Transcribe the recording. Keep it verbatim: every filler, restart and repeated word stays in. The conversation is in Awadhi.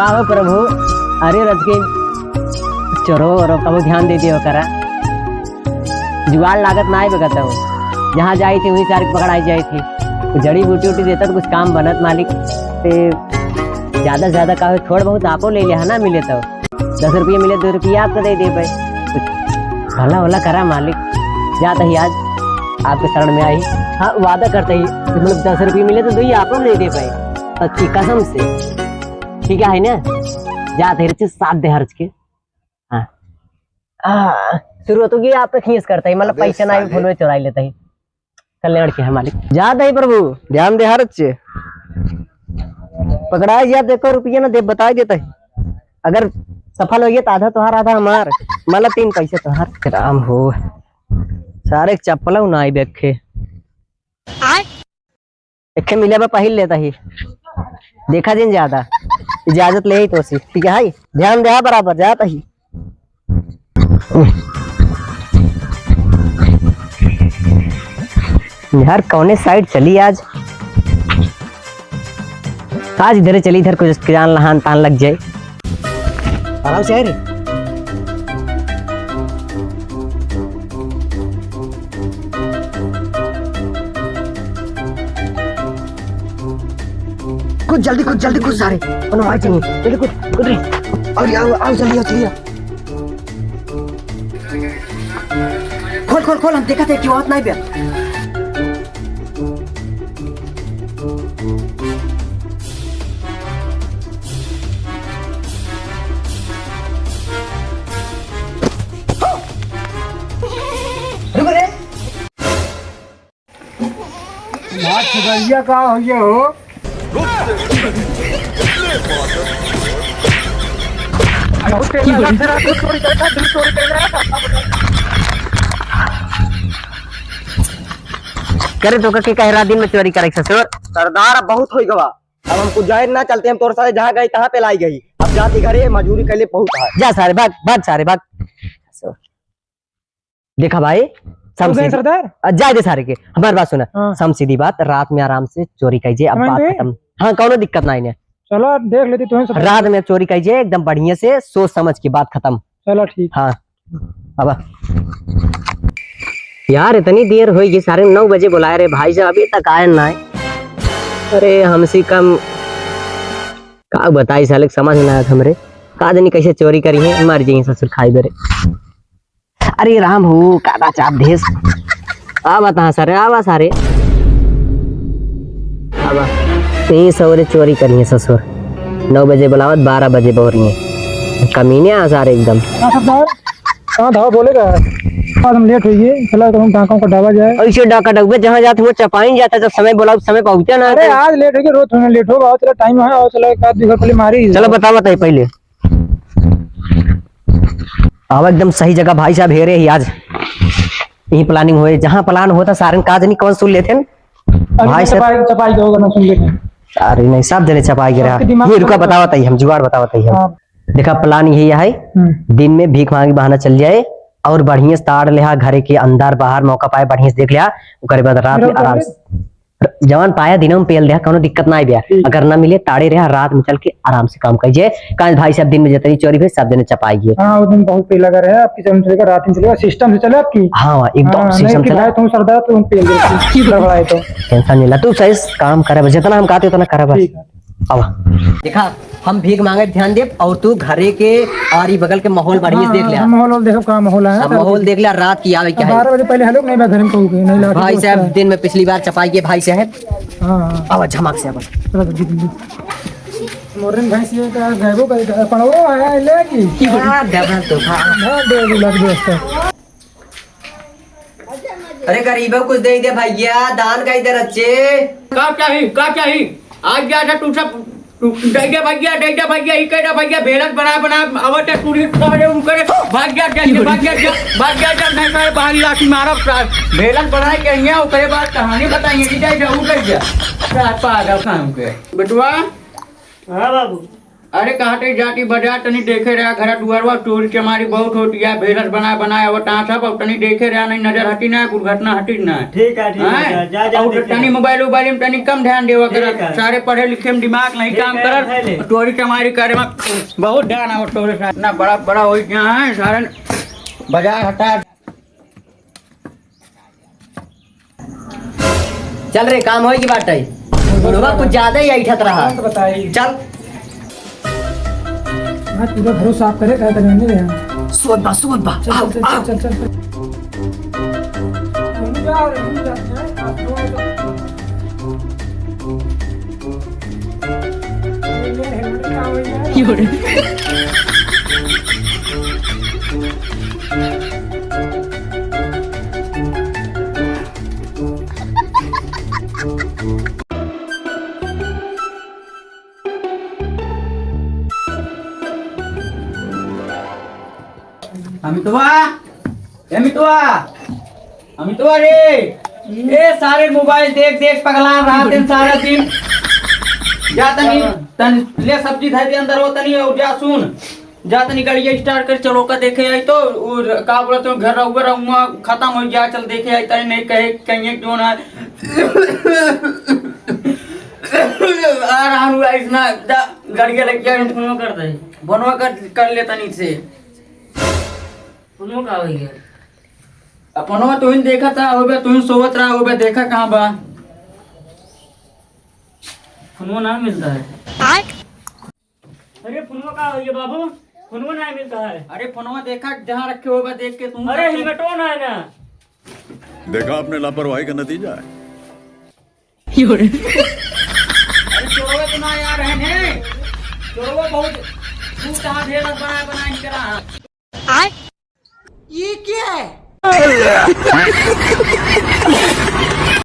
का हो प्रभु, अरे रथ के चोरो और कबो ध्यान दे दियो करा। जुगाड़ लागत ना आए बगत हो। जहाँ जाई थी वही सारे पकड़ाई जाई थी। कुछ जड़ी बूटी उटी देता तो कुछ काम बनत मालिक। ते ज्यादा से ज्यादा का हो, थोड़ बहुत आपो ले लिया ना मिले तो। दस रुपये मिले, दो रुपये आपको दे दे भाई। कुछ भला होला करा मालिक। जाता ही आज आपके शरण में आई। हाँ, वादा करता ही, मतलब दस रुपये मिले तो दो ही आपको दे दे भाई। सच्ची कसम से। ठीक है ना? जात है रचित साथ दे हर्ज के। हाँ। आ, शुरू तो ये आप पे खींच करता ही, मतलब अबे पैसा ना ही साले। फोन में चुराई लेता ही। कल्याण के है मालिक। जात है प्रभु, ध्यान दे हर्ज। पकड़ाए जात, देखो रुपया ना दे, बताई देता ही। अगर सफल होइए तो आधा तोहार, आधा हमार। मतलब तीन पैसे तोहार। राम हो। सारे चप्पल ना आई देखे। आय। एखे मिले बा पहिल लेता ही। देखा जिन ज्यादा। इजाजत ले ही तो सी। ठीक है, हाय। ध्यान दे बराबर जाता ही। यार, कौने side चली आज? आज इधर चली, इधर कुछ जान लहान तान लग जाए। आराम से आए रे। कूद जल्दी, कूद जल्दी, कूद सारे। कोनो आवाज नहीं। जल्दी कूद, कूद रे। और आओ, आओ जल्दी, आओ जल्दी आओ। खोल, खोल, खोल, हम देखा थे क्यों आवत नहीं बे। रुक रे। बात सुधरिया का हो ये हो? करे तो के कहे रात दिन में चोरी करे ससुर? सरदार, अब बहुत होई गवा। अब हमको जाहिर ना चलते, हम तोर साथे जहाँ गई तहाँ पे लाई गई। अब जाती घरे मजूरी कैले बहुत है। जा सारे भाग, भाग सारे भाग। देखा भाई, हो गए समसीधी। सरदार? अ, जाए दे सारे के, हमार बात सुना। हाँ। समसीधी बात, रात में आराम से चोरी कीजिए, अब समझ बात गए? खत्म। हाँ, कौनो दिक्कत ना इन्हें। चलो, देख लेती तुम्हें सब। रात में चोरी कीजिए, एकदम बढ़िया से सोच समझ के, बात खत्म। चलो, ठीक। हाँ, अब यार, इतनी देर होई गई, सारे नौ बजे बुलाए रहे भाई साहब, अभी तक आए ना है। अरे, हमसे कम का बताई साले, समझ ना आया हमरे। का जानी कैसे चोरी करी है, मर जाइए ससुर खाई बेरे। अरे राम हो, काटा चाप देस। आवा तहाँ सारे, आवा सारे। आवा। तो ये सवेरे चोरी करी है ससुर। नौ बजे बुलावत, बारह बजे बोरी है। कमीने आ सारे एकदम। हाँ सरदार, कहाँ धावा बोलेगा? आज हम लेट होइए, चला तो हम डाका का डाबा जाए। ऐसे डाका डगबे जहाँ जात हुआ चपाइन जाता, जब समय बोला उस समय पहुँचा ना। अरे आज लेट होइए, रोज थोड़ा लेट होगा। चला टाइम है, और चला एक आध दो घर पहले मारी। चलो बतावा तई पहले। आवा एकदम सही जगह भाई साहब, हेरे ही आज। यही planning होए, जहाँ plan होता सारन का जनी कौन सुन लेते हैं। अरे भाई मैं साहब। चपाई, चपाई के होगा ना, सुन लेते हैं। अरे नहीं, सब जने चपाई गिरा। आपके दिमाग ये रुका, में बतावत ही हम, जुगाड़ बतावत ही हम। हाँ। देखा, plan यही है, हम्म। दिन में भीख मांगे बहाना चल जाए और बढ़िया से ताड़ लिहा, घरे के अंदर बाहर मौका पाए, बढ़िया से देख लिहा, ओकरे बाद रात मेरा में आराम ऊपर से जवन पाया दिनों में पेल दिया, कौनो दिक्कत ना आई बिया। ठीक। अगर ना मिले, ताड़े रहा, रात में चल के आराम से काम कीजिए। काहे भाई साहब, दिन में जितनी चोरी हुई, सब जने चपाई गए। हाँ, उस दिन बहुत पेला कर है, आपकी चलन चलेगा, रात में चलेगा, system से चले आपकी। हाँ, एकदम हाँ, system नहीं कि चला। भाई तुम सरदार, तुम पेल दे, गड़बड़ाए तो। Tension नहीं ला, तू सही से काम करे, बस जितना हम कहते उतना करे, बस। ठीक है। अब देखा, हम भीख मांगे ध्यान देब और तू घरे के आरी बगल के माहौल बढ़िया से देख ले। हाँ, माहौल और देखो का माहौल है, हाँ, माहौल देख ले, रात की आवे क्या है। बारह बजे पहले हेलो नहीं, मैं घर में कहूँ कि नहीं, लाठी भाई साहब, दिन में पिछली बार चपाई के भाई साहब। हाँ, हाँ। आवा, झमाक से आवा। चलो, जल्दी, जल्दी। मोरन भाई से का गएबो करे, पड़वो आया है, ले की? क्या डबल तोहफा? हाँ, दे दो, लग दोस्त। अरे गरीबो कुछ दे दे भैया, दान कई दे रच्चे। का चाही, का चाही? आज जा था तू सब, दे दे भैया, दे दे भैया, ई कह दे भैया, भेलक बना, बना, आवत है पूरी सारे उनकरे, भाग जा, जा, जा, भाग जा, जा, भाग जा, जा, नहीं सारे बाहर लाठी मारब सार। भेलक बनाए के हियाँ, ओकरे बाद कहानी बताइए कि जाए, जाऊ कर जा। सार पागल खान के। बेटवा, हाँ बाबू। अरे, कहते जाती बाजार, तनी देखे रहा, घर दुआरवा चोरी चमारी बहुत होती है, भेलस बनाए बनाए आवत हैं सब, और तनी देखे रहा, नहीं नजर हटी ना, दुर्घटना हटी ना। ठीक है, ठीक है, हैं? जा, जा, जा, और देखे तनी रहा। मोबाइल उबाइल में तनी कम ध्यान देवा ठीक करा, है। सारे पढ़े लिखे में दिमाग नहीं ठीक काम है, करत, उठा ले। चोरी चमारी करे में बहुत ध्यान आवत तोरे साथ। ना बड़ा बड़ा हो गया है, सारे बाजार हटा। चल रे, काम होई की बात है। बुढ़वा कुछ ज्यादा ही ऐठत रहा। बात बताई। चल। हाँ, पूरा घरो साफ करे, का करने ले यहाँ। सोत बा, सोत बा। चल, आओ, चल, चल, आओ। चल, चल, चल। घूम जा रे, घूम जा। ये हेलमेट का हो गया? अमितवा, ए अमितवा, अमितवा रे, ए सारे मोबाइल देख देख पगला रहा दिन, सारा दिन। जा तनी, तनी ले सब्जी धर दे अंदर, वो तनी और जा सुन। जा तनी गाड़िया start कर, चलो का देखे आई तो, और का बोलत हो, घर रहुआ, रहुआ खतम हो गया, चल देखे आई तनी, नहीं कहे कहीं एक जोन है। आ रहा हूँ guys ना, जा गाड़िया लग गया। फोनो कर दे। फोनवा कर, कर ले तनी से। फोनो का हो गया? अब फोनवा तुहिन देखा था, होबे तुहिन सोवत रहा, होबे देखा कहाँ बा? फोनवा ना मिलता है। अरे फोनवा का हो गया बाबू? फोनवा ना मिलता है। अरे फोनवा देखा जहाँ रखे होगा, देख के तुम अरे हेलमेटो ना है ना। देखा आपने लापरवाही का नतीजा है। अरे चोरवा तो ना यार है ने। चोरवा बहुत तू कहाँ ढेर बनाए बनाए निकला है। ये क्या है?